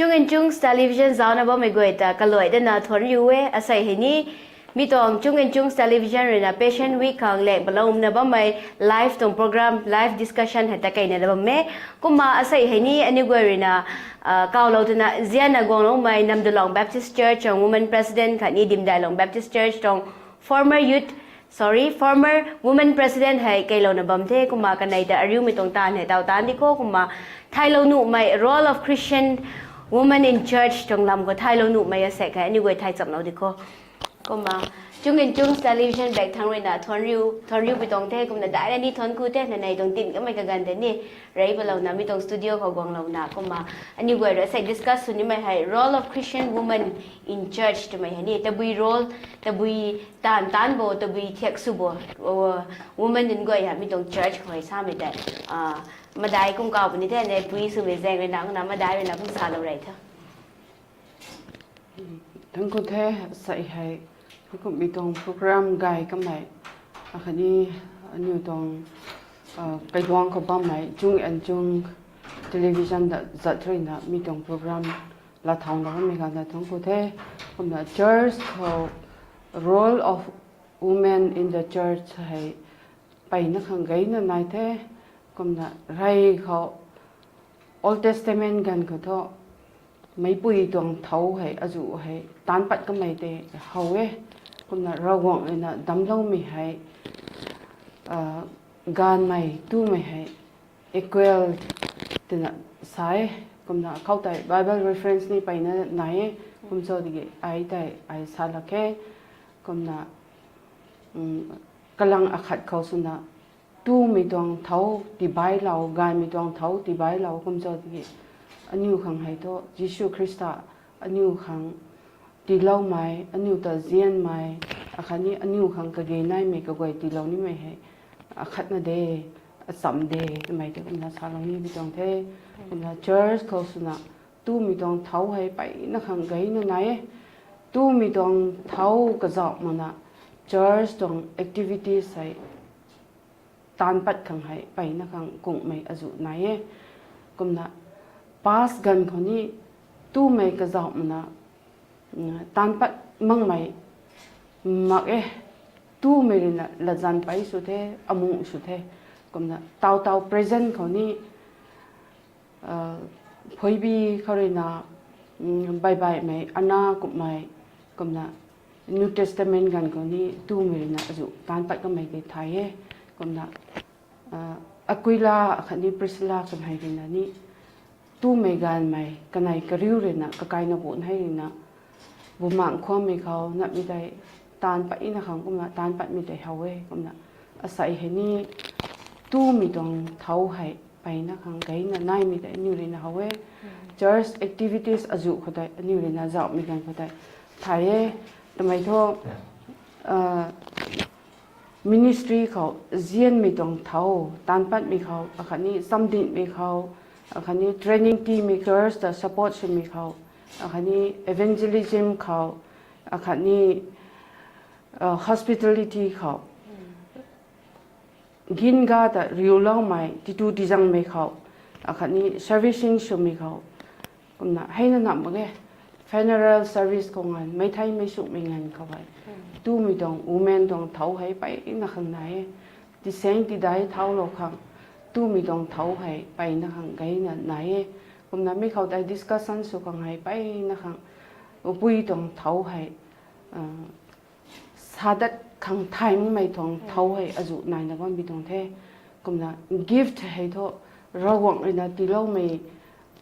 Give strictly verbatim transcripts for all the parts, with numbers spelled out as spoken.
Chung and Chungs Television zauna bammei guay ta kaluai dana thuan riu e. Asei hei ni mi tuang Chung and Chungs Television ruina Passion Week khang leng palouna bammei live tuang program, live discussion hei ta keina da bam e. Kumna asei hei ni aniu guay ruina kawlou twna zianna guangloumei Namdulong Baptist Church tuang Women President khatni Dimdailong Baptist Church tuang former youth, sorry, former Women President hei keilouna bam the. Kumna kanei ta ariumei tuang taanv hei taw taanc di kho. Kumna thailou nuhmei Role of Christian Women in Church tuang lam khou thailou nuhmei asek hei aniu guay thai chamlou di kho. Kumna Chung and Chungs Television bak thang ruina thuan riu, thuan riu pui tuang the. Kumna daina ni thuan ku the, nanei tuang tin kamei kaganv tei ni rei palouna mi tuang studio khou guanglouna. Kumna aniu guay rui asei discuss sw nimei hei Role of Christian Women in Church twmei hei ni tabui role, tabui taanv taanc bo, tabui thiak sw bo, women nunc guay hei mi tuang church khou samei tei madai kum kaw puni the. Nei pui swmei zaeng ruina kumna madai ruina kum salou rei the. Thangc ku the. Asei hei heikumhmei tuang program gay kamei akhatni aniu tuang kailuang khou bammei Chung and Chungs Television ta zat ruina mi tuang program laa thauna bammei ganv ta thangc ku the. Kumna church khou Role of Women in the Church hei mpeyna khang gayna nai the. Kumna rey khou Old Testament ganv khou thu meicpui tuang thouc hei azuh hei taanc pat kamei tei how e. Kumna Ravguangc ruina damcloumei hei gaanvmei, tumei hei equal twna sa e. Kumna khou tei Bible reference ni mpeyna nai e. Kum cho tiki ai tei ai sa lak khe. Kumna kalang akhat khou swna tumei tuang thouc tiibailou, gaanvmei tuang thouc tiibailou kum cho tiki aniu khang hei thu Jisu Khrista aniu khang tiiloumei, aniu ta zianmei, akhatni aniu khang kage naimei kaguay tiilou nimei hei akhatna de, acham de twmei tei kumna salou ni bi tuang the. Kumna church khou swna tumei tuang thouc hei mpeyna khang gayna nai e. Tumei tuang thouc kazauh makna church tuang activities hei taanc pat khang hei mpeyna khang kunghmei azuh nai e. Kumna past ganv khou ni tumei kazauh makna taanc pat makmei mak e. Tumei ruina latzan pei sw the, amuh sw the. Kumna taw taw present khou ni phuibi khou ruina baibaihmei, ana kumhmei, kumna New Testament ganv khou ni tumei ruina azuh taanc pat kamei tei thay e. Kumna Aquila akhatni Priscilla kanhei ruina ni tumei gaanvmei, kanei kariu ruina, kakaina gun hei ruina bumaengc khwanmei khou napmei tei taanc patna khang kumna taanc patmei tei how e. Kumna asei hei ni tumei tuang thouc hei mpeyna khang gayna naimei tei aniu ruina how e. Church activities azuh khou tei aniu ruina zauhmei ganv khou tei thay e. Twmei thu ministry khou zianmei tuang thouc taanc patmei khou, akhatni chamdinhmei khou, akhatni training tiimei, church ta support swmei khou, akhatni evangelism khou, akhatni hospitality khou, ginga ta riuloumei, titu tizangmei khou, akhatni servicing swmei khou, kumna heina nam mak ge. Funeral service khou nganv, meic theimei sumei nganv khou hei tumei tuang, women tuang thouc hei mpeyna khang nai e. Tisaeng tidai thaulou khang tumei tuang thouc hei mpeyna khang gayna nai e. Kumna mi khou tei discussion sw khang hei mpeyna khang pui tuang thouc hei sadat khang thay makmei tuang thouc hei azuh naina bam bi tuang the. Kumna gift hei thu Ravguangc ruina tiiloumei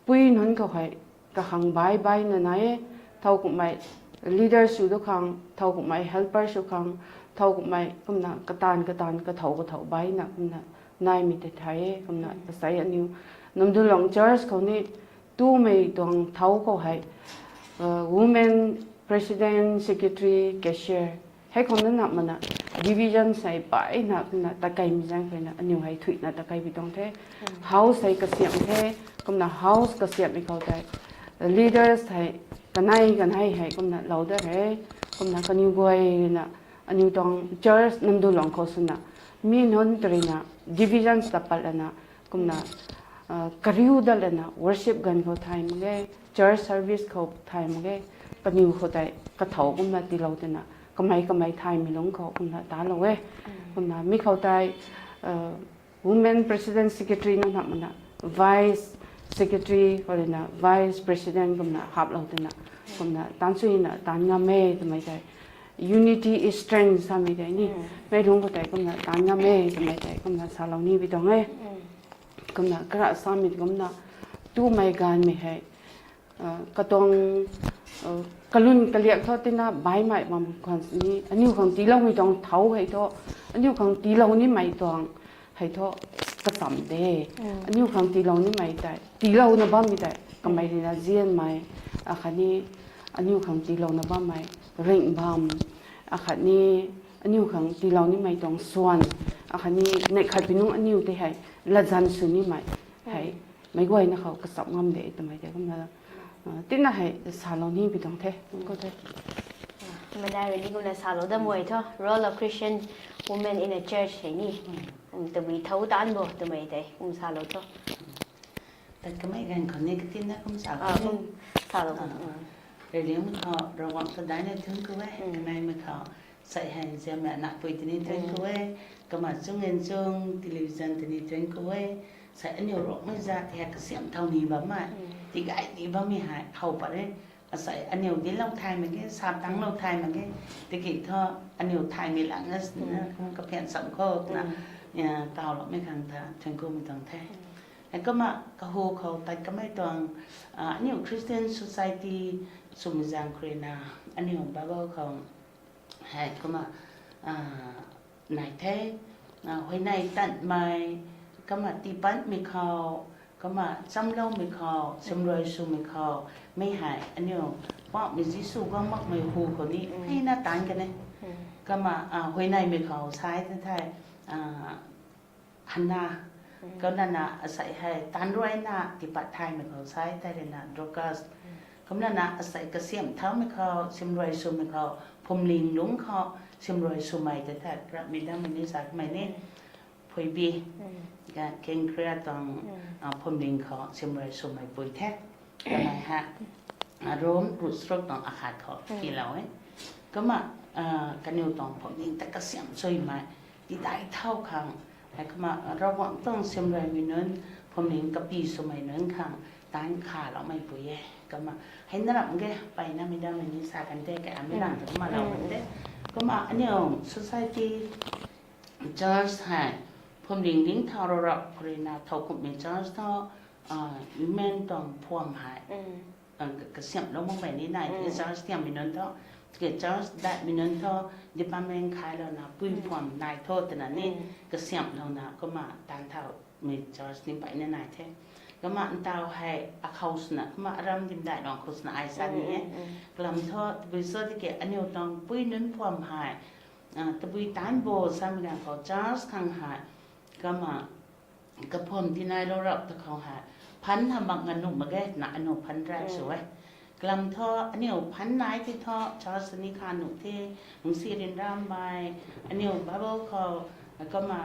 pui nunc khou hei kakhang bai baina nai e. Thowkumhmei leader sw du khang, thowkumhmei helper sw khang, thowkumhmei kumna kataanv kataanv kathow kathow baina kumna naimei tei thay e. Kumna asei aniu Namdulong church khou ni tumei tuang thouc khou hei women president, secretary, cashier, hei khou na nam makna division sei mpeyna kumna takeimei zaeng khou ruina aniu hei thuina takei bi tuang the. House hei kasiamh the. Kumna house kasiamhmei khou tei leaders hei kanei kanei hei kumna lou dat re. Kumna kaniw guay ruina aniu tuang church Namdulong khou swna mi nunc ta ruina divisions ta pat lana kumna kariu dat lana worship ganv khou thay mak ge, church service khou thay mak ge, kaniw khou tei kathau kumna tiilou twna, kamei kamei thaymei lungc khou kumna taanclou e. Kumna mi khou tei women president secretary nunc hamh mana, vice secretary khou ruina vice president kumna haplou twna, kumna taanc chuina taanc ngam e twmei tei, unity is strength samei tei ni, mei lungc khou tei kumna taanc ngam e twmei tei kumna salou ni bi tuang e. Kumna kara samei kumna, tumei ganvmei hei katuang kalun kaliak thu tina baihmei bam khwan ni, aniu khang tiiloumei tuang thau hei thu, aniu khang tiilou nimei tuang hei thu kacham de. Aniu khang tiilou nimei tei tiilouna bammei tei kamei ruina nzianmei, akhatni aniu khang tiilouna bammei ringh bam, akhatni aniu khang tiilou nimei tuang swan, akhatni neih khat pi nungc aniu tei hei latzan sw nimei hei meic guayna khou kachap ngam de twmei tei kumna tina hei salou ni bi tuang the. Kumna salou dat mei thu role of Christian women in a church hei ni, tabui thau taanc bo twmei tei kum salou tho. Tat kamei ganv khou ni katinna kum sa, salou, reyliangmei khou Ravguangc ta daina thuanc ku e, kaneimei khou sei hei ziammei anapui tini thuanc ku e, kumna chung en chung television tini thuanc ku e, sei aniu Ruangmei zat hei kasiamh thau ni bammei, tigay ni bammei hei how pat e. Asei aniu dinclou thay mak ge, sa tangclou thay mak ge, tiki thu aniu thaymei langna kum kaphian sam khou twna tawloumei khang ta thuanc kumei tuang the. Kumna kahu khou tat kamei tuang, aniu Christian society swmei zaeng khou ruina, aniu Bible khou hei kumna nai the, huayney tanmei, kumna tiipatmei khou, kumna chamloumei khou, simrui swmei khou, mei hei aniu Poubauhmei Jisu guang makmei hu khou ni mpeyna taanc kan e. Kumna huayneymei khou sai the thei, Hana, kumlana asei hei taanc ruina tiipat thaymei khou sai tei ruina Dorcas, kumlana asei kasiamh thaumei khou, simrui swmei khou, phuamling lungc khou simrui swmei tei the, ramhmei dammei ni sa kamei ni, Phoebe, Kenkrea tuang phuamling khou simrui swmei pui the. Kamei hei Rom ruh charuk tuang akhat khou tiilou e. Kumna kaniw tuang phuamling ta kasiamh chuimei tidai thau khang, hei kumna Ravguangc tuang simruimei nunc, phuamling kapy swmei nunc khang taanc khaloumei pui e. Kumna hei na ramh ge, mpeyna mei dammei ni sa kan the, kaimei lang ta kumna lou kan the. Kumna aniu society, church hei phuamling ling thau rou rap khou ruina thowkumhmei church thu, women tuang phuam hei kasiamhlou makmei ni nai the, church tiammei nunc thu, tiki church daihmei nunc thu department khailouna pui phuam nai tho twna ni kasiamhlouna kumna taanc thaumei church ni mpeyna nai the. Kumna ntaw hei akhou swna kumna aram dimdaih luang khou swna ai sa ni e. Kalam thu tabui cho tiki aniu tuang pui nunc phuam hei tabui taanc bo samei ganv khou church khang hei kumna kaphuam tinailou rap ta khou hei phaan hamh mak nga nuh mak ge twna aniu phaan rai sw e. Kalam thu aniu phaan nai ti thu church ni kha nuh the, mungsi ryanramei, aniu Bible khou kumna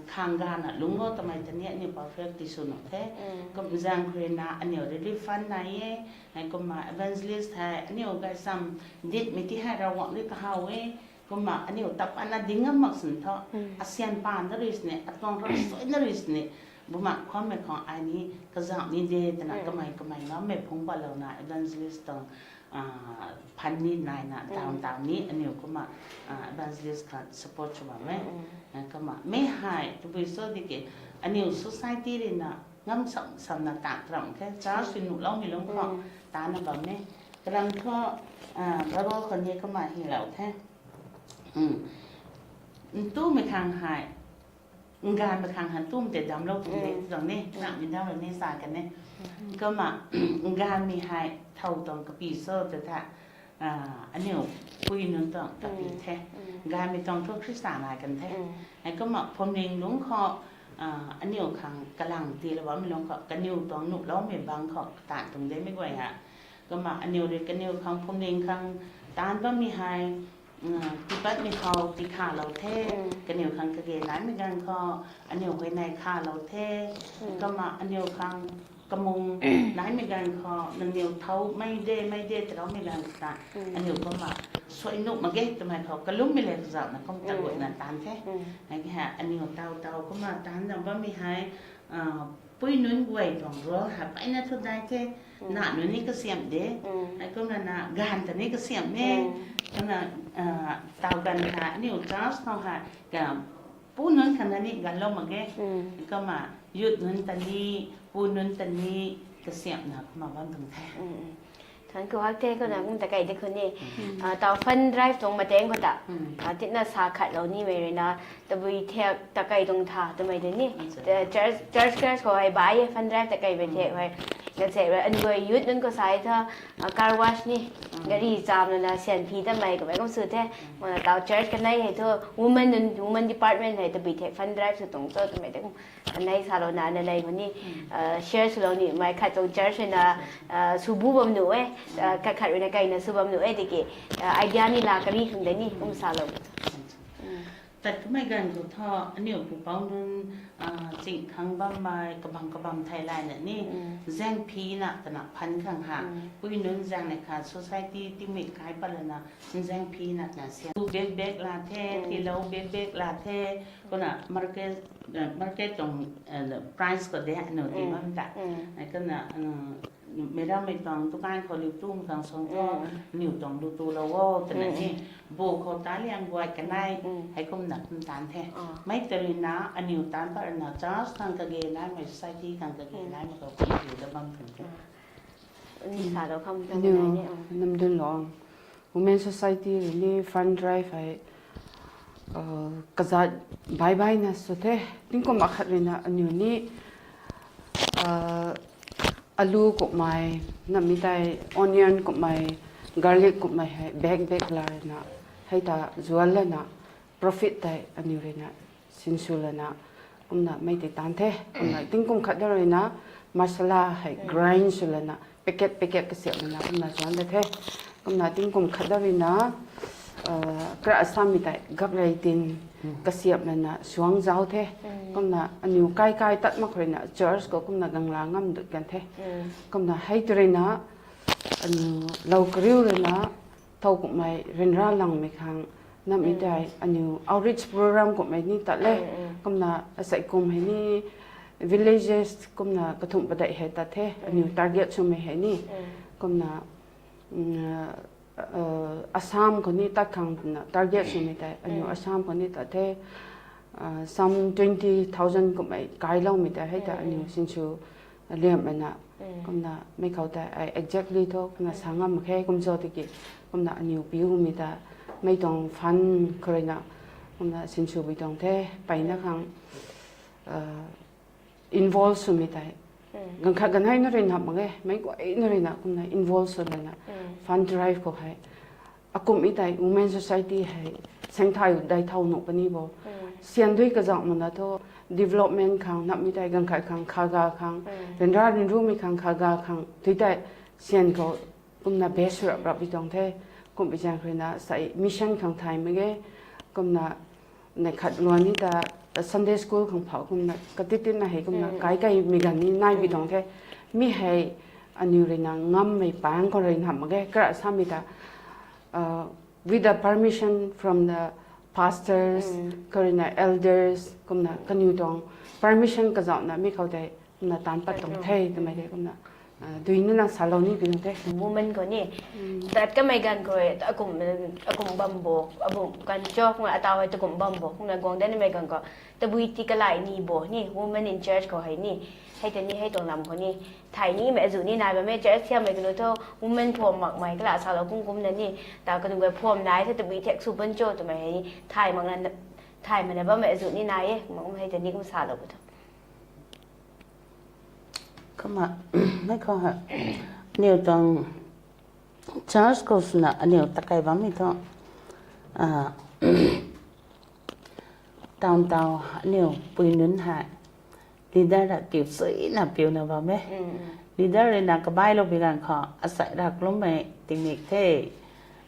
khang gana lungc o twmei ta ni aniu perfect ti sw nuh the. Kum zaeng khou ruina aniu relief fund nai e, hei kumna evangelist hei aniu gaysam ditmei ti hei Ravguangc rui kahaw e. Kumna aniu tapatna ding ngam mak sini thu, asian paan na rui sini, atuang rasuai na rui sini, bumaengc khwanmei khang ai ni kazauh ni de twna kamei kamei ngammei phungc patlouna evangelist tuang fund ni naina downtown ni aniu kumna evangelist khat support sw bam e. Kumna mei hei tabui cho tiki aniu society ruina ngam sam samna taanc ramh khe, church rui nuhloumei lungc khou taanna bam e. Kalam thu Bible khou ni kumna hylou the. Ntumei khang hei, nganvmei khang hei ntumei tei damclou puni de tuang ni, nangmei damclou ni sa kan e. Kumna nganvmei hei thow tuang kapy cho tw the, aniu pui nunc tuang kapy the. Nganvmei tuang thu Khrista nai kan the. Hei kumna phuamling lungc khou aniu khang kalang tiilou bammei lungc khou kaniw tuang nuhloumei bang khou kataanv tuang de mei guay ha. Kumna aniu rui kaniw khang phuamling khang taanc bammei hei Tiipatmei khou tikhalou the, kaniw khang kage naimei ganv khou aniw huayney khalou the, kumna aniw khang kamung naimei ganv khou nangniw thau mei de mei de taraumei ganv khou ta aniw kumna suai nuh mak ge twmei khou kalummei le kazauhna kum taguayna taanv the. Hei aniw taw taw kumna taanvna bammei hei, pui nunc guay tuang role hei peyna thu dai the, na nunc ni kasiamh de, hei kumna na gaanv ta ni kasiamh e, kumna taw ganv hei aniw church khou hei pu nunc khang na ni ganlou mak ge, kumna youth nunc ta ni, pu nunc ta ni kasiamhna kumna bam tuang the. Thank you hak the, kumna kum takei de khou ni, taw fund drive tuang mateng khou ta, tina sa khatlou nimei ruina, tabui thek takei tuang tha twmei de ni, church church khou hei bai e fund drive takeimei thek hei, na se rui anguay youth nunc khou sa e tha, car wash ni, gari chamlana sian phi tamei kamei kum sw the. Kumna taw church kanei hei thu women nunc, women department hei tabui thek fund drive sw tuang cho twmei de kum kanei salouna nanei khou ni share swlou nimei khat tuang church ruina swbu bam nuh e, khat khat ruina kaina sw bam nuh e tiki, idea ni la kari khang de ni kum salou. Tat kamei ganv khou thu aniw pupouc nunc ching khang bammei kabam kabam thei layna ni, zaeng phina twna phan khang ha, pui nunc zaeng nei kha society tingmik kai patlana, zaeng phina twna sian bak bak la the, tiilou bak bak la the, kumna market tuang price khou de aniw ti bam ta, kumna meic rammei tuang dukan khou liu tumei khang suang thu, aniw tuang lu tulou o twna ni, bu khou ta liang guay kanei, hei kumna kum taanv the. Mei ta ruina aniw taanc pat ruina church khang kage naimei, society khang kage naimei khou kum kiu da bam khang the. Namdunlong Women Society rui ni fund drive hei kazat bai baina sw the. Tingkum akhat ruina aniw ni alu kummei, namei tei onion kummei, garlic kummei hei bak bak la ruina, hei ta zual lana, profit tei aniw ruina sinsw lana, kumna mei tei taanv the. Kumna tingkum khat da ruina masala hei grind sw lana, packet packet kasiamh lana kumna zuan da the. Kumna tingkum khat da ruina kra samei tei gakrei tin kasiamh lana suang zauc the. Kumna aniw kai kai tat mak khou ruina church khou kumna gangla ngam dut kan the. Kumna hei ta ruina aniw lou kariu ruina thow kummei ryanra langmei khang, namei tei aniw outreach program kummei ni tat le. Kumna asei kum hei ni villages kumna kathumh padeih hei tat the, aniw target swmei hei ni. Kumna Assam khou ni tat khang twna target swmei tei aniw Assam khou ni tat the. Some twenty thousand kummei kailoumei tei hei ta aniw sinsw liamh lana, kumna mei khou tei ai exactly thu kumna sa ngam mak khe, kum cho tiki, kumna aniw piumei ta mei tuang fund khou ruina kumna sinswbui tuang the, peyna khang involve swmei tei ganv khat ganv hei na rui nap mak e, meic guayna ruina kumna involve sw lana fund drive khou hei akumhmei tei Women Society hei saengthai dai thau nuh puni bo. Sian dui kazauh mana thu development khang, napmei tei ganv khat khang khaga khang, ryanra ryanrumei khang khaga khang tui tei sian khou kumna base rap rap bi tuang the. Kumpui zaeng khou ruina sei mission khang thay mak ge, kumna neih khat luan ni ta Sunday school khang phau kumna katitinna hei kumna kai kaimei ganv ni nai bi tuang the. Mi hei aniw ruina ngammei pang khou rui nap mak ge, kara samei ta with the permission from the pastors, khou ruina elders, kumna kaniw tuang permission kazauhna mi khou tei kumna taanc pat tuang the twmei tei kumna duina na salou ni pi tuang the. Women khou ni tat kamei ganv khou rui akum bam bo, abu kan cho kumna ataw hei takum bam bo, kumna guang dat nimei ganv khou tabui ti kalai ni bo ni, women in church khou hei ni, hei ta ni hei tuang lam khou ni thay nimei azuh ni nai bammei, church thiammei kanu thu women phuam makmei kala salou kum kumna ni, ta kanu guay phuam nai the, tabui thek sw pun cho twmei hei ni thay makna, thay mana bammei azuh ni nai e, kum hei ta ni kum salou bu thu. Kumna, mei khou hei aniw tuang church khou swna aniw takei bammei thu, town town aniw pui nunc hei leader ra piu suina piuna bam e. Leader ruina kabailou bi ganv khou asei ra kalummei tingmik the.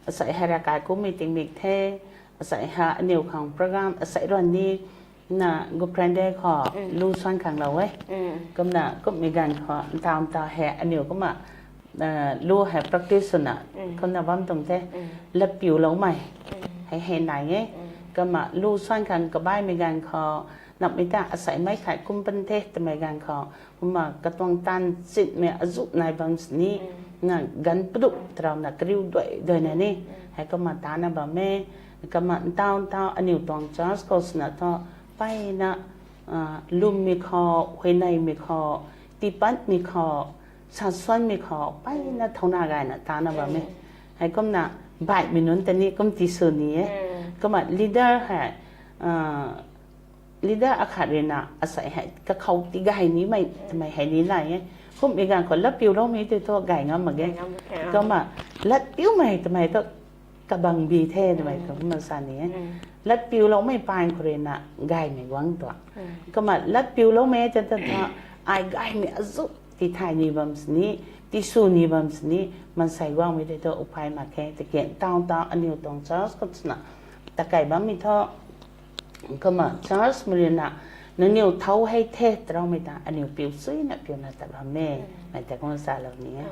Asei hei ravkai kummei tingmik the, asei ha aniw khang program asei ruan ni na Good Friday khou lu suan khang lou e. Kumna kummei ganv khou ntaw ntaw hei aniw kumna lu hei practice swna kumna bam tuang the. Latpiuloumei hei hei nai e. Kumna lu suan khang kabaimei ganv khou, napmei ta asei mei khai kum pan the twmei ganv khou, kumna katuang taanv chitmei azuh nai bam sini, na ganv paduk tarana kariu duai duaina ni hei kumna tana bam e. Kumna ntaw ntaw aniw tuang church khou swna thu, mpeyna lwmmei khou, huayneymei khou, tiipatmei khou, sasuanmei khou mpeyna thauna gayna tana bam e. Heikumna baihmei nunc ta ni kum tisw ni e. Kumna leader hei leader akhat ruina asei hei kakhou tigay nimei twmei hei ni nai e. Kummei ganv khou latpiuloumei tei thu gay ngam mak ge. Kumna latpiumei twmei thu kabang bi the twmei khou kumna sa ni e. Latpiuloumei paan khou ruina gaymei guang tuang. Kumna latpiuloumei ta ta thu ai gaymei azuh tithay ni bam sini, tisw ni bam sini, maansei guangmei tei thu upai mak khe, tiki ntaw ntaw aniw tuang church khou swna takai bammei thu, kumna church mei ruina nangniw thau hei the taroumei ta aniw piu suina piuna ta bam e. Mei ta kumna salou ni e.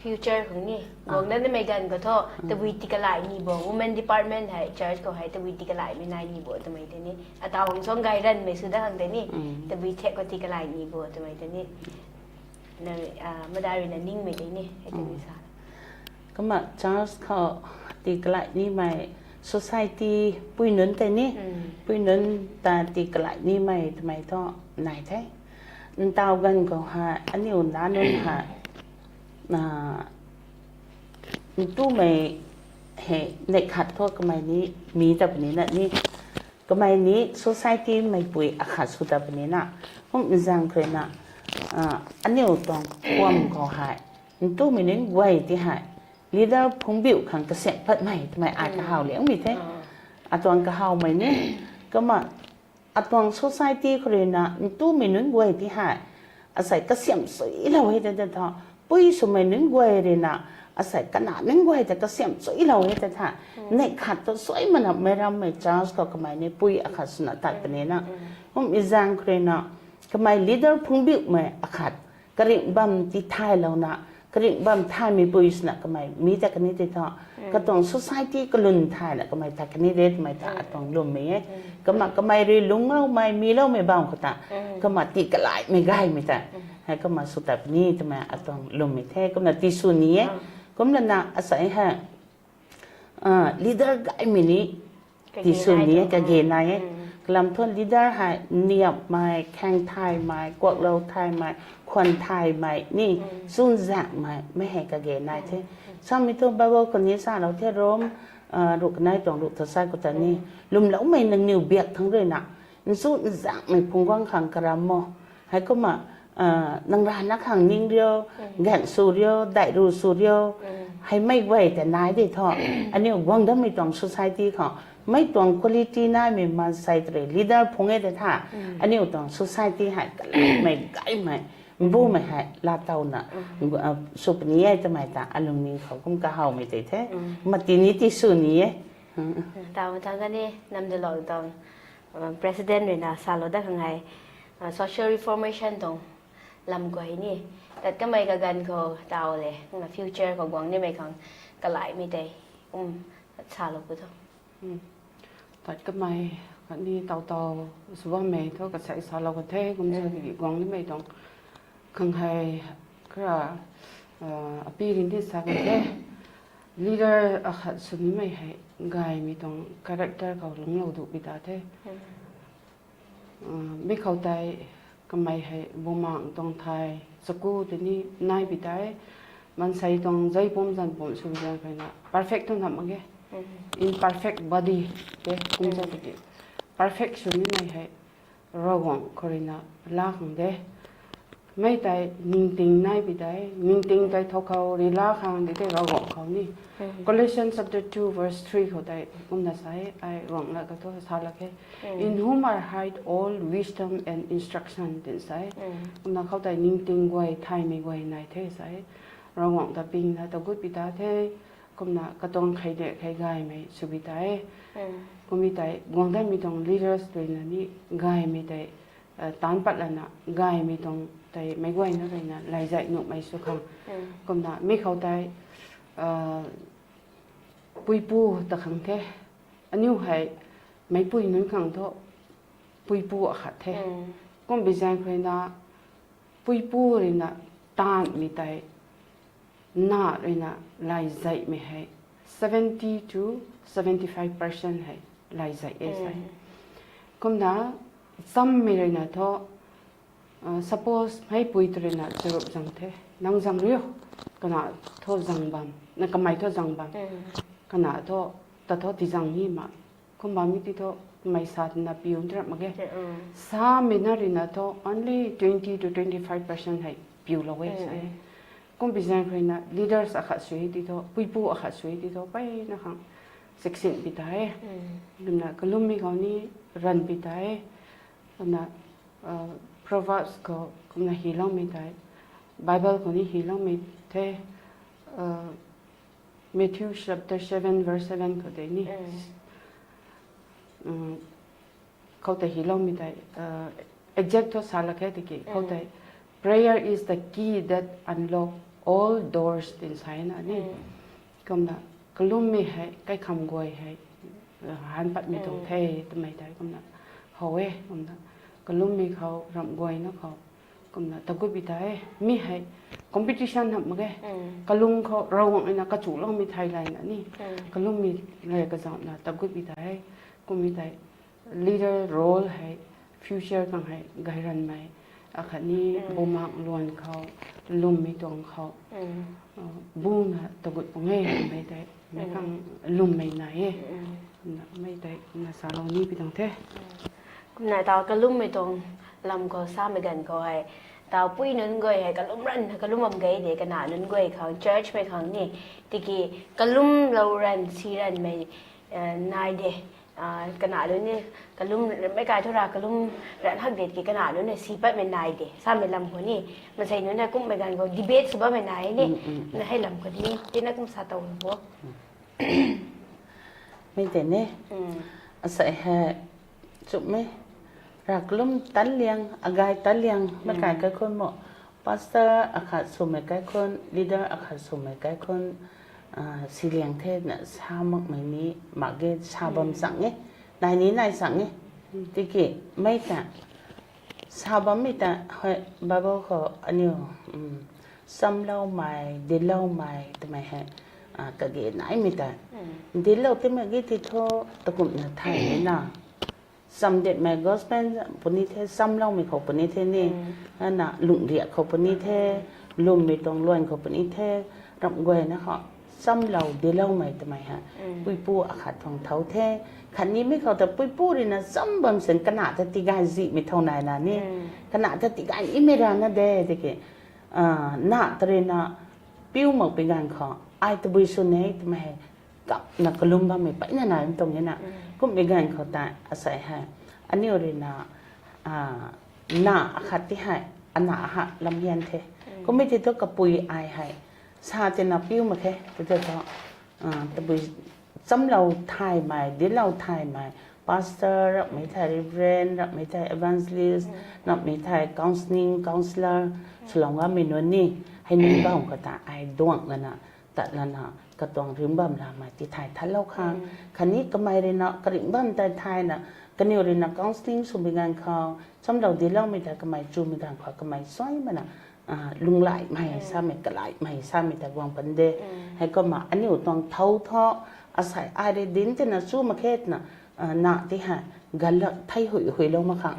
Future khang ni guang na nimei ganv khou thu tabui tikalai ni bo, women department hei church khou hei tabui tikalaimei nai ni bo twmei tei ni, ataw hang suang gay ranmei sw dat khang tei ni, tabui thek khou tikalai ni bo twmei tei ni, na madai ruina ningmei tei ni hei tei ni sa. Kumna church khou tikalai nimei society pui nunc tei ni, pui nunc ta tikalai nimei twmei thu nai the. Ntaw ganv khou hei aniw na nunc hei ntumei hei neih khat thu kamei ni mi ta puni na ni, kamei ni society meipui akhat sw ta puni na, kum nzaeng khou ruina aniw tuang kuam khou hei ntumei nunc guay ti hei leader phungbiu khang kasiam patmei twmei ai kahaw liangmei the. Atuang kahawmei ni, kumna atuang society khou ruina ntumei nunc guay ti hei asei kasiam suilou e tei ta thu, pui swmei nunc guay ruina asei kana nunc guay ta kasiam suilou e tei tha. Neih khat thu suai manapmei rammei church khou kamei ni pui akhat swna tat puni na, kum nzaeng khou ruina kamei leader phungbiumei akhat karingh bam tithaylouna, karingh bam thaymei pui swna kamei mi ta kani tei thu, katuang society kalun thayna kamei ta kani de twmei ta atuang lwmmei e. Kumna kamei rui lungcloumei miloumei bam khou ta, kumna tikalaimei gaymei ta hei kumna sw ta puni twmei atuang lwmmei the, kumna tisw ni e. Kumlana asei hei leader gaymei ni tisw ni e, kage nai e. Kalam thu leader hei niapmei, khaeng thaymei, kuaklou thaymei, khwan thaymei ni, chunzaenghmei mei hei kage nai the. Samei thu Bible khou ni salou the, Rom ruh kanei tuang ruh tho sa khou ta ni, lwmloumei nangniw biak thangc ruina nchu nzaenghmei phungc guang khang karam o. Heikumna nang rana khang ning rio, gaeng sw rio, daih ru sw rio, hei mei guay ta nai de thu, aniw guang dammei tuang society khou mei tuang quality naimei maansei ta rui leader phungc e tei tha, aniw tuang society hei kalaimei gaymei, mbumei hei laatowna sw puni e twmei ta alungning khou kum kahawmei tei the. Mati ni tisw ni e. Taw mathang kani namdalou tuang president ruina salou dat khang hei social reformation tuang lam khou hei ni, tat kamei kaganv khou taw le, future khou guang nimei khang kalaimei tei kum salou pu tho. Tat kamei khatni taw taw sw bammei thu kasei salou ka the, kumsa tiki guang nimei tuang khang hei kara api rin di sa ka the. Leader akhat sw nimei hei gaymei tuang character khou lungclou duh pi ta the. Mi khou tei kamei hei bumaeng tuang thay, chaku tei ni nai pi tei, maansei tuang zei pum zan pum sw zan khou na perfect thu nam mak ge. Imperfect body te kumsa tiki perfect sw nimei hei Ravguangc khou ruina laa khang de. Mei tei ningting nai pi tei, ningting tei thow khou rui laa khang di tei Ravguangc khou ni. Colossians chapter two verse three khou tei kumna sa e, ai guang la ka thu sa lak khe. In whom are hid all wisdom and instruction, tin sa e. Kumna khou tei ningting guay, thaymei guay nai the sa e. Ravguangc ta pingna ta gut pi ta the. Kumna katuang khei de khei gaymei swbi tei. Kummi tei guang danmei tuang leaders tuina ni gaymei tei, uh, taanc pat lana gaymei tuang tei meic guayna ruina lay zay nuhmei sw khang. Kumna mi khou tei, uh, puipu ta khang the. Aniu hei meicpui nunc khang thu puipu akhat the. Kum bi zaeng khou ruina puipu ruina taanmei tei na ruina lay zaymei hei seventy to seventy five percent hei lay zay e sai. Kumna chammei ruina thu, uh, suppose meic pui tu ruina charup zang the, nang zang riu, kana thu zang bam, na kamei thu zang bam, kana thu ta thu ti zang ni ma. Kum bam mi ti thu kamei sa tina piu ntirap mak ge. Samei na ruina thu only twenty to twenty five percent hei piulou e sai. Kum bi zaeng khou ruina leaders akhat sw hei ti thu, puipu akhat sw hei ti thu peina khang siksin pi ta e. Kumna kalummei khou ni ranv pi ta e. Kumna, uh, Proverbs khou kumna hyloumei tei, Bible khou ni hyloumei the, uh, Matthew chapter seven verse seven khou tei ni, khou tei hyloumei tei, uh, exact thu sa lak khe tiki khou tei, prayer is the key that unlock all doors tin sa na ni. Kumna kalummei hei kaikham guay hei, uh, han patmei tuang the twmei tei kumna how e. Kumna kalummei khou, ramh guayna khou kumna tagut pi ta e. Mi hei competition hamh mak ge. Kalum khou Ravguangc ruina kachuloumei thei layna ni, kalummei rui kazauhna tagut pi ta e. Kummei tei leader role hei future khang hei gayranmei, akhatni bumaeng luan khou, lwmmei tuang khou, uh, buna tagut pung e twmei tei meic khang lwmmei nai e. Kumna mei tei kumna salou ni pi tuang the. Kumna taw kalummei tuang lam khou samei ganv khou hei, taw pui nunc guay hei kalum ranv, kalum bam gay de, kana nunc guay khang, church mei khang ni, tiki kalumlou ranv, si ranvmei, uh, nai de. Uh, kana nunc ni, kalum, meic kai thu ra kalum ranv hak de ki kana nunc ni si patmei nai de samei lam khou ni, maansei nunc na kumhmei ganv khou debate sw bammei nai ni, na hei lam khou ni tina kum sa tow bo. Mei tei ni, asei hei, chumh e, rav kalum tan liang, agay tan liang, meic kai kaikhun mo, pastor akhat swmei kaikhun, leader akhat swmei kaikhun, uh, si liang the na sa makmei ni mak ge, sa bam chang e, nai ni nai chang e. Tiki mei ta sa bammei ta hei Bible khou aniu, chamloumei, dincloumei twmei hei, uh, kage naimei ta. Dinclou timei ki ti thu takumhna thay e na. Chamdetmei gospel puni the, chamloumei khou puni the ni, na lungriak khou puni the, lwmmei tuang luan khou puni the, ramh guayna khou chamlou dincloumei twmei hei puipu akhat tuang thau the. Khatni mi khou ta puipu ruina cham bam sin kana ta tigay zihmei thau nai na ni, kana ta tigay nimei rana de tiki, uh, na ta ruina piu mak pi ganv khou ai tabui sw ne twmei hei kapna kalum bammei peyna nai tuang e na. Kumhmei ganv khou tei asei hei aniu ruina, uh, na akhat ti hei, ana ha lam hian the. Kummei ti thu kapui ai hei sa tina piu mak khe ti thu, uh, tabui chamlou thaymei, dinclou thaymei, pastor ramhmei thei, reverend ramhmei thei, evangelist ramhmei thei, counselling, counselor swlou ngammei nunc ni, hei nunc bam khou ta ai duang lana, tat lana, katuang ringc bam lamei ti thay thatlou khang. Khatni kamei ruina karingc bam tei thayna, kaniw ruina counselling swmei ganv khou, chamlou dincloumei ta kamei chumei ganv khou kamei suaimana, uh, lunglaimei samei, kalaimei samei ta guang pan de. Heikumna aniu tuang thau thu, asei ai rui dinc tina chu mak khe twna, uh, na ti hei ganlak thei hui huilou mak khang.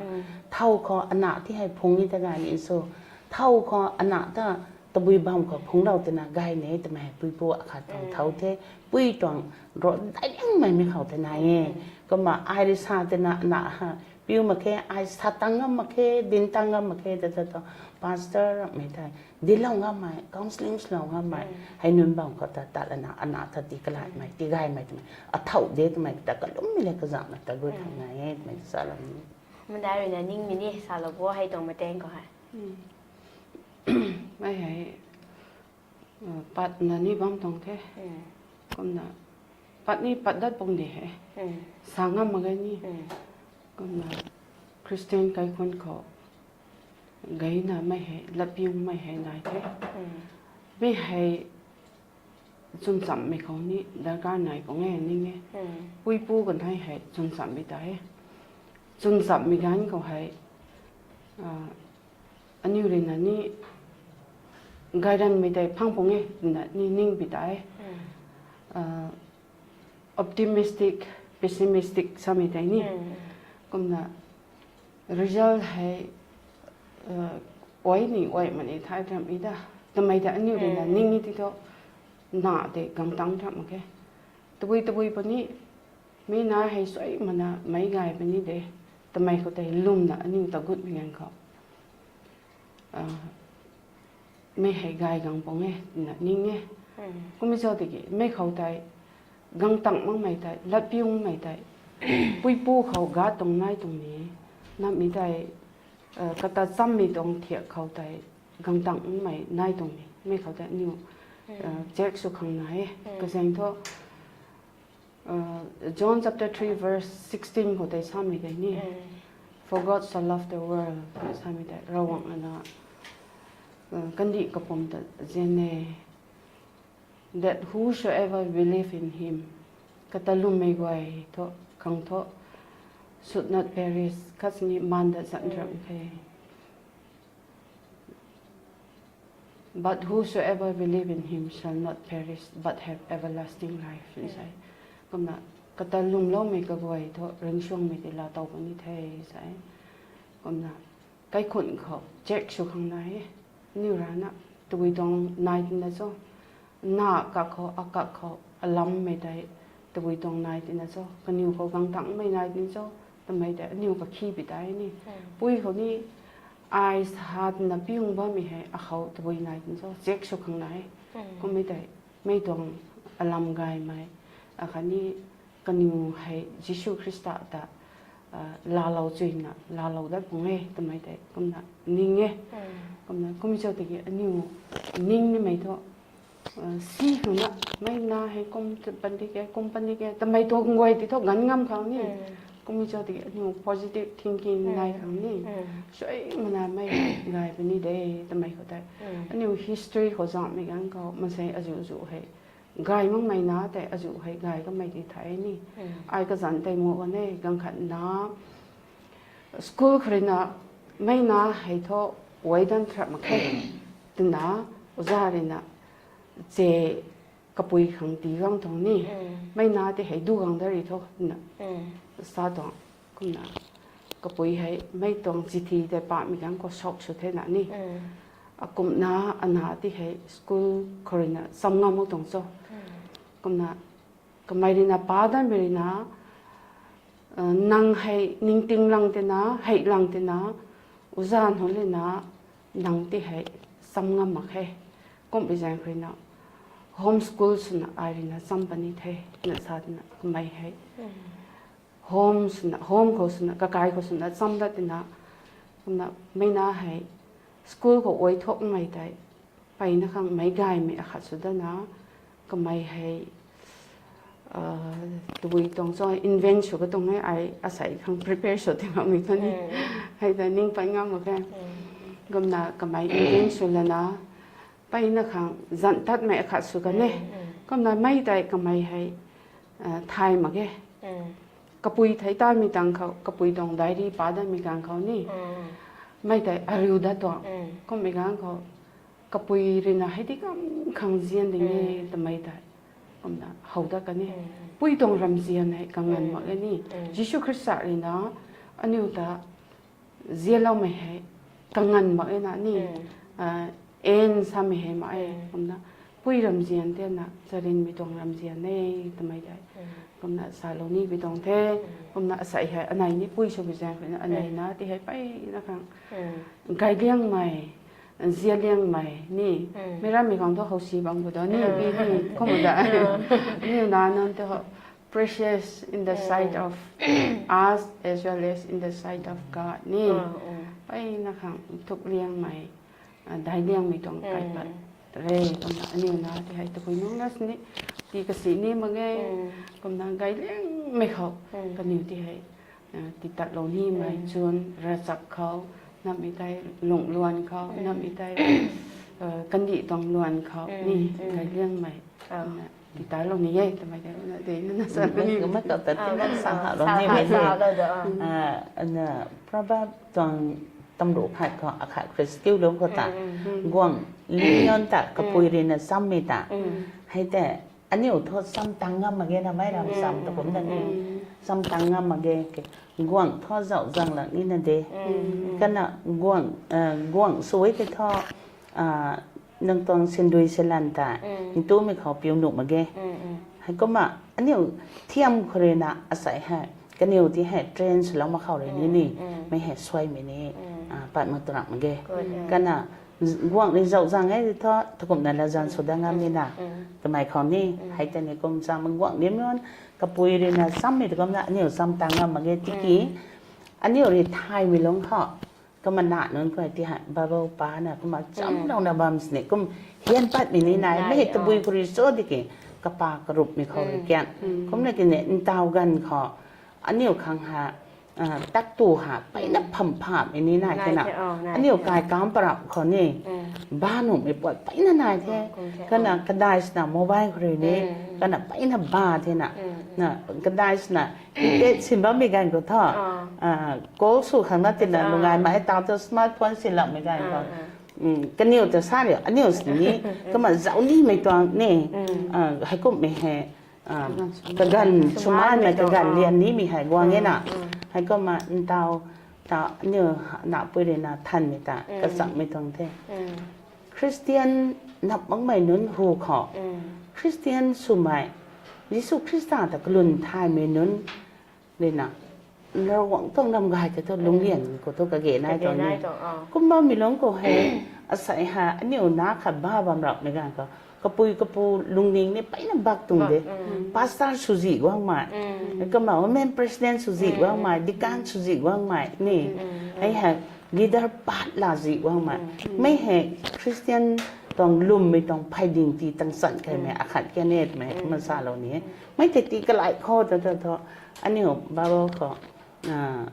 Thau khou ana ti hei phung ni ta gay ni sw. Thau khou ana ta tabui bam khou phunglou tina gay ni twmei puipu akhat tuang thau the. Pui tuang ro daic liangmei mi khou ta nai e. Kumna ai rui sa tina ana ha piu mak khe, ai sa tang ngam mak khe, dinc tang ngam mak khe ta ta thu, pastor ramhmei thei, dinclou ngammei, counselling swlou ngammei, hei nunc bam khou ta tat lana ana ta ti kalaimei, tigaymei twmei, athau de twmei ta kalummei le kazauhna tagut khang nai e twmei salou ni. Madai ruina ningmei ni salou bo hei tuang mateng khou hei. Mei hei, uh, patna ni bam tuang the. Kumna pat ni pat dat pung de he. Sa ngam mak ge ni. Kumna Christian kaikhun khou gayna mei hei, latpiumei hei nai the. Mei hei chwnchammei khou ni darkar nai pung e ning e. Puipu kanei hei chwnchammei ta e. Chwnchammei ganv khou hei, aniu rui na ni gayranmei tei phang pung e twna ni ningpi ta e. Optimistic, pessimistic samei tei ni. Kumna result hei ai ni ai mani thai ramh i da. Twmei ta aniu rui na ning e ti thu, na tei gangtang ramh mak khe. Tabui tabui puni, mei na hei suai mana meic gay puni de. Twmei khou tei lwmna aniu ta gutmei ganv khou mei hei gay gang pung e twna ning e. Kummei cho tiki mei khou tei gangtang makmei tei, latpiumei tei, puipu khou ga tuang nai tuang ni, namhmei tei, kata chammei tuang thiak khou tei gangtang makmei nai tuang ni, mei khou tei aniu check sw khang na e. Kazaeng thu John chapter three verse sixteen khou tei samei tei ni, For God so loved the world twna samei tei, Ravguangc na kandih kapwm ta zian e, that whosoever believe in him, kata lwmmei guay thu, khang thu, should not perish, khatni maan dat zan ramh khe. But whosoever believe in him shall not perish but have everlasting life, twna sa e. Kumna kata lwmloumei kaguay thu ringcsuangmei tei laa tow puni the sa e. Kumna kaikhun khou check sw khang na e. Aniu rana tabui tuang nai tina cho, na kak khou, akak khou alammei tei tabui tuang nai tina cho, kaniw khou gangtangmei nai tina cho, twmei tei aniu kakhi pi tei ni. Pui khou ni ai sa twna piung bammei hei akhou tabui nai tina cho, check sw khang na e. Kummei tei mei tuang alam gaymei, akhatni kaniw hei Jisu Khrista ta laalou chuyna laalou dat pung e twmei tei kumna ning e. Kumna kummei cho tiki aniu ning nimei thu, si khang na, mei na hei kum pan di ke, kum pan di ke twmei tuang guay ti thu ganv ngam khang ni. Kummei cho tiki aniu positive thinking nai khang ni, suai mana mei gay puni de twmei khou tei, aniu history khou zanhmei ganv khou maansei azuh zu hei gay makmei na tei azuh hei gay kamei ti the ni. Ai kazanc tei mu kan e, ganv khat na school khou rui na mei na hei thu ai dan thrap mak khe twna oza rui na che kapui khang tii gang tuang ni. Mei na tei hei du gang da ri tho twna sa tuang. Kumna kapui hei mei tuang chithi tei pamei ganv khou shock sw thena ni. Akumhna ana ti hei school khou rui na cham ngam mak tuang cho. Kumna kamei rui na pa danmei rui na, nang hei ningting lang tina, hei lang tina, oza nunc rui na nang ti hei cham ngam mak khe. Kumhbi zaeng khou rui na home school swna ai rui na cham puni the na sa tina kamei hei home swna, home khou swna, kakai khou swna cham dat tina, kumna mei na hei school khou ai thukmei tei mpeyna khang meic gaymei akhat sw dana, kamei hei tabui tuang cho invent sw ka tuang e, ai asei khang prepare sw ti makmei thu ni, hei ta ning pat ngam mak khe. Kumna kamei invent sw lana, mpeyna khang zanc tatmei akhat sw kan e. Kumna mei tei kamei hei thay mak ge. Kapui thei tamei tang khou, kapui tuang diary pa datmei ganv khou ni, mei tei ariu dat tuang. Kummei ganv khou kapui rui na hei di kam khang zian ding e twmei tei kumna how dat kan e. Pui tuang ramzian hei kanganv mak e ni. Jisu Khrista rui na aniu ta zianloumei hei kanganv mak e na ni, en samei hei mak e. Kumna pui ramzian tei na charynmei tuang ramzian e twmei tei kumna salou ni pi tuang the. Kumna asei hei anei ni pui swmei zaeng khou na anei na ti hei mpeyna khang gayliangmei, zianliangmei ni, meic rammei khang thu howsi bam khou da ni, bi ni kum da, aniu na nunc tei precious in the sight of us as well as in the sight of God ni. Mpeyna khang thukliangmei, daic liangmei tuang kaipat re, kumna aniu na ti hei tabui nunc na sini, ti kasi ni mak ge, kumna gay liangmei khou, kaniw ti hei, ah, ti tatlou nimei chun, ravchap khou, namhmei tei lungh luan khou, namhmei tei, ah, kandih tuang luan khou, ni, gay liangmei, na, ti tatlou ni e, twmei tei, na, de, na, na, sa, Mei, ni. Mei kau ta tina sa ha lou ni mei de. Sa lou da, ah. Ah, na, Proverb tuang tamru khat khou, akhat Khrist kiu lung khou ta. Guang lingyon ta, kapui rui na sammei ta. Hei tei, aniu thu sam tang ngam mak ge na, mei ram sam ta kum na ni. Sam tang ngam mak ge, ke, guang thu zauh zang lak ni na de. Kana guang, ah, guang sui tei thu, ah, nang tuang sindui silan ta, ntumei khou piu nuh mak ge. Heikumna, aniu thiam khou rui na asei hei, kaniw ti hei train swlou mak khou rui ni ni, mei hei suaimei ni, ah, pat mak tu rak mak ge. Kana, z-, guang ni zauh zang e ti thu, takumna la zan sw da ngam ni na. Twmei khou ni, hei tei ni kum sam guang ni mei, kapui rui na sammei ta kumna, aniu sam tang ngam mak ge tiki, aniu rui thaymei lung khou, kumna na nunc khou ti hei, Bible pa na, kumna chamlou na bam sini, kum hian patmei ni nai, mei hei tabui khou rui cho tiki, kapa karupmei khou rui kian. Kumna kini, ntaw ganv khou, aniu khang ha, ah, tak tu ha, peina pham phamei ni nai kena. Aniu kai kam parap khou ni, ba nuhmei puat peina nai the. Kana kadai sina mobile khou rui ni, kana peina ba the na. Na, kadai sina, te sin bammei ganv khou thu, ah, call sw khang na tina, lungai mei tau tu smartphone sin lakmei ganv khou. Kaniw ta sa riu, aniu sini, kumna zauh nimei tuang ni, ah, heikumhmei hei, ah, kaganv, sumaanmei kaganv lian nimei hei guang e na. Heikumna ntaw, ta aniu napui rui na thanmei ta, kachakmei tuang the. Khristian nap makmei nunc hu khou, Khristian swmei, Jisu Khrista ta kalun thaymei nunc rui na, Ravguangc tuang lam gay tei thu lungclian khou thu kage nai tuang ni. Kum bammei lungc khou hei, asei ha, aniu na khat ba bam rapmei ganv khou, kapui kapu lungning ni peina bak tuang de. Pastor swzi guangmei, kumna women president swzi guangmei, deacon swzi guangmei ni, hei hei leader pat la zi guangmei. Mei hei Christian tuang lwmmei tuang pheyding ti tang chan kaimei akhat ka ne twmei kumna salou ni. Mei tei ti kalai khou ta ta thu, aniu Bible khou, ah,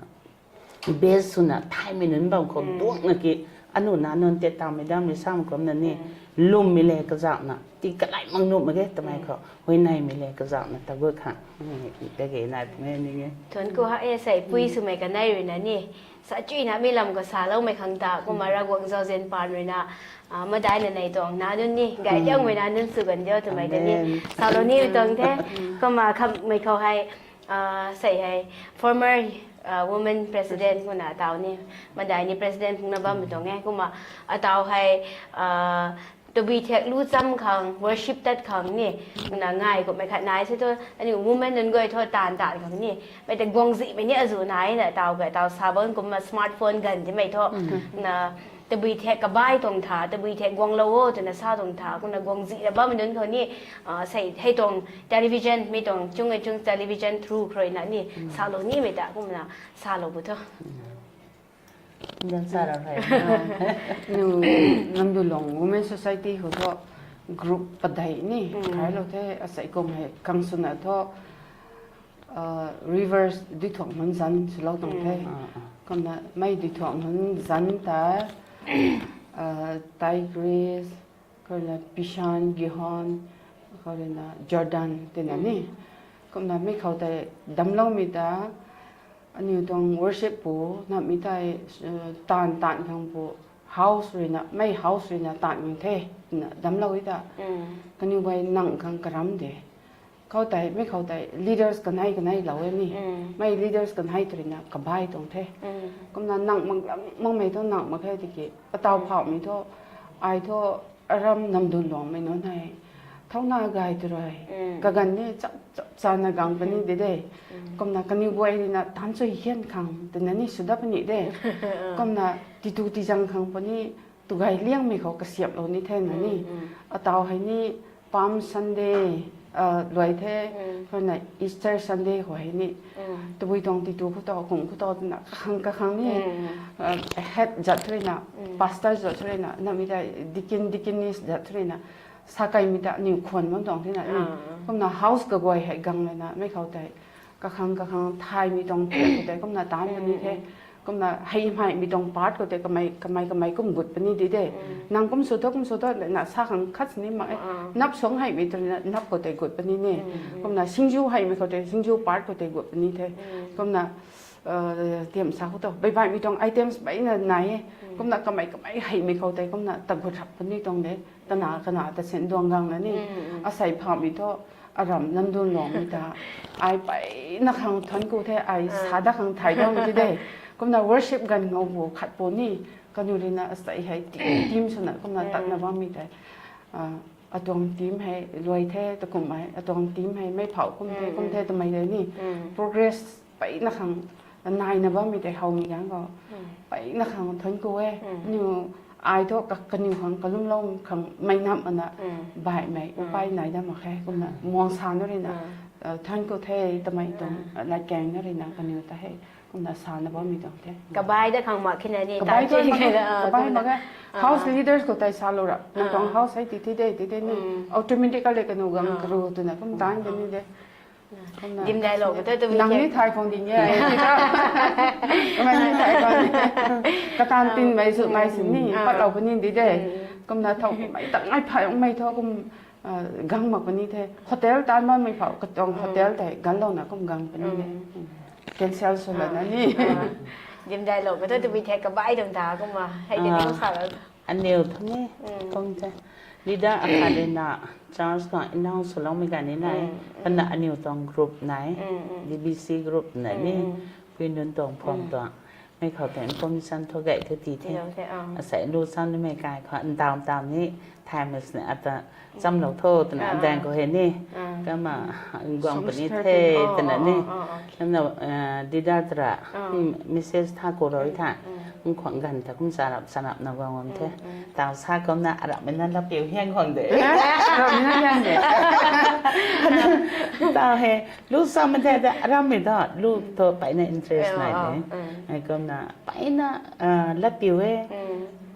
base swna thaymei nunc bam khou duangna ki, aniu na nunc tei tamei dammei sam kumna ni, lwmmei le kazauhna, ti kalai mak nuh mak ge twmei khou, huayneymei le kazauhna ta gut khang, kage nai pung e ni e. Thuanc ku ha e, sei pui swmei kanei rui na ni, sa chuina mi lam khou saloumei khang ta, kumna Ravguangc zauzian paan rui na, ah, madaina nei tuang na nunc ni, gay liangmei na nunc sw gan diu twmei tei ni, salou ni tuang the, kumna khammei khou hei, ah, sei hei, former, ah, women president kumna ataw ni, madai ni president phungna bammei tuang e, kumna ataw hei, ah, tabui thek lu cham khang, worship tat khang ni, na ngai kummei khat nai se thu, aniu women nunc guay thu taanv taanv khang ni, mei tei guangzihmei ni azuh nai na, ataw kei, ataw sa bam kumna smartphone ganv timei thu, na, tabui thek kabai tuang tha, tabui thek guanglou o, twna sa tuang tha, kumna guangzihna bammei nunc khou ni, ah, sei hei tuang television, mi tuang chung e chung television through khou rui na ni, salou nimei ta, kumna salou bu thu. Jan sa ra hei. Nu, Namdulong Women Society khou thu group padeih ni, khailou the, asei kum hei, khang swna thu, ah, rivers duithuak nunc zanc swlou tuang the. Kumna mei duithuak nunc zanc ta, ah, Tigris, khou rui na Pishon, Gihon, khou rui na Jordan, tina ni. Kumna mi khou tei damcloumei ta, aniu tuang worship pu, namhmei tei, eh, taanv taanv khang pu, house rui na, mei house rui na taanv khang the, na damclou e ta. Kaniw guay nang khang karam de. Khou tei, mi khou tei, leaders kanei kanei lou e ni. Mei leaders kanei tei rui na kabai tuang the. Kumna nang mak, makmei thu nang mak khe tiki, ataw phauhmei thu, ai thu, aram Namdulongmei nunc hei, thauna gay tu rui, kaganv ni chap, chap chana gang puni de de. Kumna kaniw guay rui na taanc chui hian khang, twna ni sw dat puni de. Kumna titu tizang khang puni, tu gay liangmei khou kasiamhlou ni the na ni. Ataw hei ni Palm Sunday, Luai the, khou na Easter Sunday khou hei ni, tabui tuang titu khou ta, kum khou ta twna kakhang kakhang ni, head zat thu rui na, pastor zat thu rui na, namei ta deacon, deaconess zat thu rui na, sa kaimei ta aniw khwan bam tuang thina ni. Kumna house kaguay hei gang lana mei khou tei kakhang kakhang thaymei tuang tiak khou tei kumna taanv puni the. Kumna hei hei mi tuang part khou tei kamei kamei kamei kum gut puni di de. Nang kum sw tho, kum sw tho na sa khang khat sini mak e. Nap suang hei mi tu na nap khou tei gut puni ni. Kumna singju hei mi khou tei singju part khou tei gut puni the. Kumna tiam sa khou tho baibaihmei tuang items baina nai e. Kumna kamei kamei hei mi khou tei kumna tagut rap puni tuang de. Tana kana ta sin duang gang na ni. Asei phamei tho, aram nandun lungmei ta. Ai baina khang thuanc ku the, ai sa da khang thay duang ti de. Kumna worship ganv ngou bu khat pu ni, kaniw rui na asei hei team swna kumna tatna bammei tei. Atuang team hei luai the, takum hei atuang team hei mei phau kum the, kum the twmei tei ni. Progress baina khang naina bammei tei howmei ganv khou. Baina khang thuanc ku e. Aniw ai thu kaniw khang kalumlou khang mei nam ana baihmei upai nai dam mak khe. Kumna muang sa na rui na thuanc ku the twmei tuang latkaeng na rui na kaniw ta hei kumna sana bammei tuang the. Kabai da khang mak khina ni, kabai mak e. House leaders khou tei salou ra, nang tuang house hei ti ti de, ti de ni, automatically kaniw gang karu twna kum taanv kani de. Dimdailou khou tei twmei nang ni thay khang ding e. Kamei ni thay khang ding e. Katan tinmei sumei sini patlou puni di de. Kumna thow mei tang ngai phay ongmei tho kum gang mak puni the. Hotel taanv bammei phau katuang hotel tei ganlouna kum gang puni de. Cancel swlana ni. Dimdailou khou tei twmei the kabai tuang ta kumna hei tei kum salou. Aniw thu ni kum the. Leader akhat rui na church khang announce swloumei ganv ni nai. Kana aniw tuang group nai, DBC group nai ni, pui nunc tuang pham tuang. Mei khou tei information thu gay the ti the. Asei lu sam nimei kai khou ntaw ntaw ni, thaymei sini ata chamlou tho twna adaeng khou hei ni. Kumna guang puni the twna ni. Kumna leader tara message tha khou rui tha. Nkhwang ganv ta kum charap charapna guang bam the. Taw sa kumna aramhmei na lapiu hiang khwang de. Taw hei lu sam the, aramhmei ta lu tho peyna interest nai de. Kumna peyna lapiu e.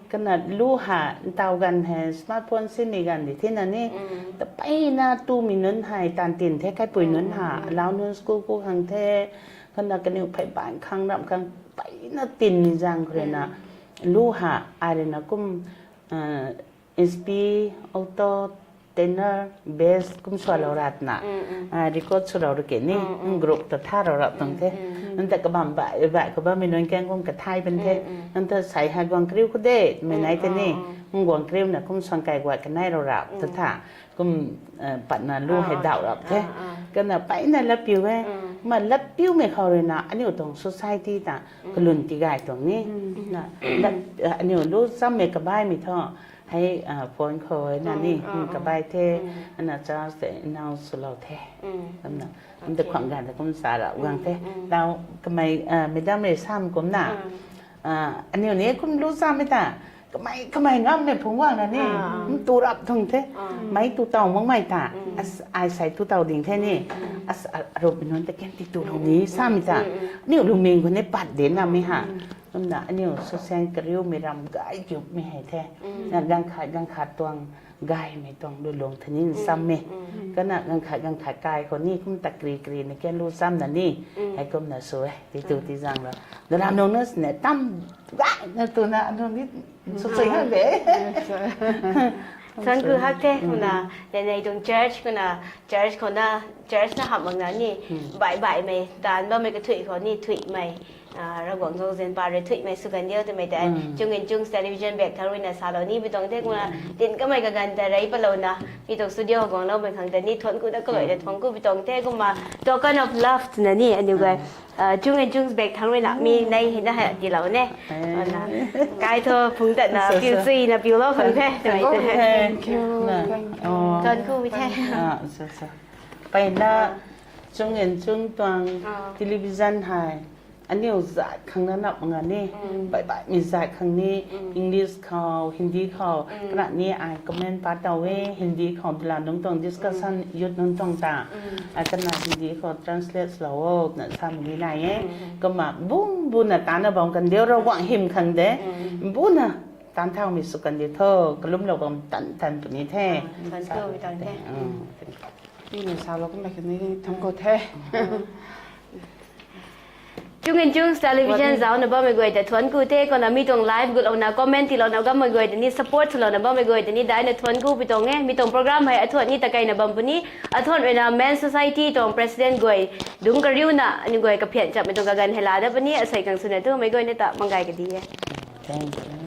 Kana lu ha ntaw ganv hei smartphone simei ganv di thina ni. Tapeyna tumei nunc hei taan tin the, kaipui nunc ha alau nunc school ku khang the. Kana kaniw phey baan khang ramh khang peyna tinmei zaeng khou rui na lu ha ai rui na kum HP, alto, tenor, bass kum swlou ra twna record swlou ra ke ni. Group ta tharou ra tuang the. Nang ta kabam baih baih khou bammei nunc kan kum kathay pan the. Nang ta sei hei guang kariu khou de mei nai tei ni. Guang kariuna kum suang kai guay kanei rou ra ta tha. Kum patna lu hei daw rap the. Kana peyna lapiu e. Ma lapiumei khou rui na aniw tuang society ta kalun tigay tuang ni. Aniw lu chammei kabaimei thu hei phone khou na ni kabai the. Ana church tei announce swlou the. Kumna kum ta khwang ganv ta kum sa ra guang the. Taw kamei madam rui sam kumna aniw ni kum lu chammei ta kamei kamei ngammei phungc guangna ni ntu rap tuang the. Mei tu taw makmei ta ai sei tu taw ding the ni. Arup nunc ta kan ti tulou ni samei ta aniw lungming khou ni pat de namei ha. Kumna aniw social kariumei ram gay kiumei hei the. Na ganv khat ganv khat tuang gaymei tuang lulung thanin sammei. Kana ganv khat ganv khat kai khou ni kum ta kri kri na kan lu chamna ni. Hei kumna sw e ti tu ti zaeng lo. Dalam nung na sini tam gayna twna anu ni sw sw hak de. Thuanc ku hak the. Kumna nei tuang church kumna church khou na church na hamh makna ni baih baihmei taanv bammei kathuih khou ni thuihmei Ravguangc zauzian pa rui thuihmei sw kan diu twmei tei Chung and Chungs television bak thang rui na salou ni pi tuang the. Kumna tin kamei kaganv ta rei palouna pi tuang studio guangloumei khang ta ni thuanc ku ta kalui ta thuanc ku pi tuang the. Kumna token of love twna ni aniu guay Chung and Chungs bak thang rui na mi nei hei na hei tilou ne. Kai thu phungc tatna piu chuina piulou khang the twmei tei thuanc ku pi the. Peyna Chung and Chung tuang television hei Aniu zat khang na nap nga ni, baih baihmei zat khang ni, English khou, Hindi khou, kana ni ai comment pat taw e, Hindi khou dila nunc tuang discussion youth nunc tuang ta, ai kana Hindi khou translate lou o, na samei ni nai e. Kumna bun buna tanna bam kan diu, Ravguangc hym khang de, buna tan thaumei sw kan diu tho, kalumlou bam tan tan puni the. Tini salou kummei khatni thangc khou the. Chung in Chungs Television zauna bammei guay ta thuanc ku the, kumna mi tuang live gutlouna comment tiilouna gammei guay ta ni support swlouna bammei guay ta ni daina thuanc ku pi tuang e. Mi tuang program hei athuan ni takeina bam puni, athuan ruina Men Society tuang president guay dungc kariuna aniu guay kaphian chapmei tuang kaganv hei laa dat puni, asei khang swna tu meic guayna ta manggay kadi e.